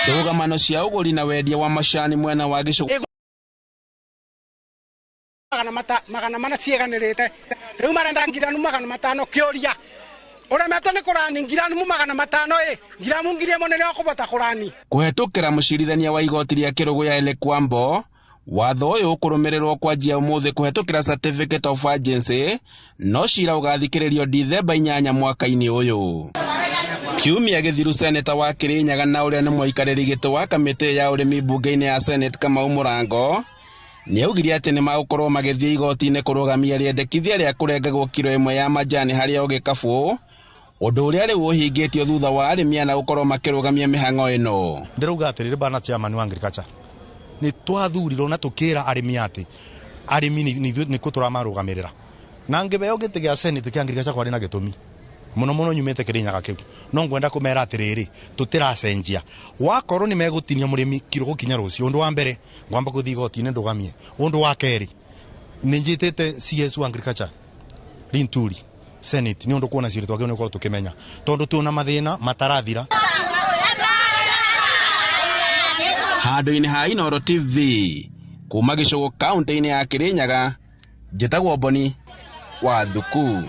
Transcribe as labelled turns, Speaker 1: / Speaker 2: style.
Speaker 1: Ndũgamano cia ũgũri na wendia wa macani mwena wa gĩcũgũ.
Speaker 2: 400 ciĩganĩrĩte rĩu marenda ngiramu 500. Kĩũria, ũremetwo nĩ kũrani ngiramu 500, ĩ ngiramu 1000 nĩrĩo ũkũbota kũrani?
Speaker 1: Kũhetũkĩra mũcirithania wa igoti rĩa Kĩrũgũya Ele Kwambo, watho ũyũ ũkũrũmĩrĩrwo kwanjia ũmũthĩ kũhetũkĩra certificate of urgency, no cira ũgathikĩrĩrio Dithemba 8 mwaka-inĩ ũyũ. Kiumia gĩthiru, seneta wa Kĩrĩnyaga na ũrĩa nĩ mũikarĩri gĩtĩ wa kamĩtĩ ya ũrĩmi mbunge-inĩ ya Senate, Kamau Mũrango, nĩ augire atĩ nĩ magũkorwo magĩthiĩ igoti-inĩ kũrũgamia rĩendekithia rĩa kũrengagwo kiro 1 ya majani harĩ o gĩkabũ, ũndũ ũrĩa rĩu ũhingĩtio thutha wa arĩmi ana gũkorwo makĩrũgamia mĩhang'o ĩno.
Speaker 3: Ndĩrauga atĩrĩrĩ, bana chairman wa agriculture, nĩ twathurirwo na tũkĩra arĩmi atĩ arĩmi nĩ ithuĩ nĩkũ tũramarũgamĩrĩra, na ngĩheo gĩtĩ gĩa Senate kĩa agriculture kwarĩ na gĩtũmi mũno mũno nyumĩte Kĩrĩnyaga kĩu. No ngwenda kũmera atĩrĩrĩ, tũtĩracenjia. Wakorwo nĩ megũtinia mũrĩmi kiro gũkinya rũciũ, ũndũ wa mbere ngwamba gũthiĩ igoti-inĩ ndũgamie. Ũndũ wa kerĩ, nĩ njĩtĩte CS wa agriculture Linturi Senate nĩ ũndũ kuona ciri twagĩrĩirwo nĩ gũkorwo tũkĩmenya tondũ twĩna mathĩna matarathira.
Speaker 1: Handũ-inĩ ha Inooro TV kuma gĩcũgũ kaunti-inĩ ya Kĩrĩnyaga, njĩtagwo Boni wa Thuku.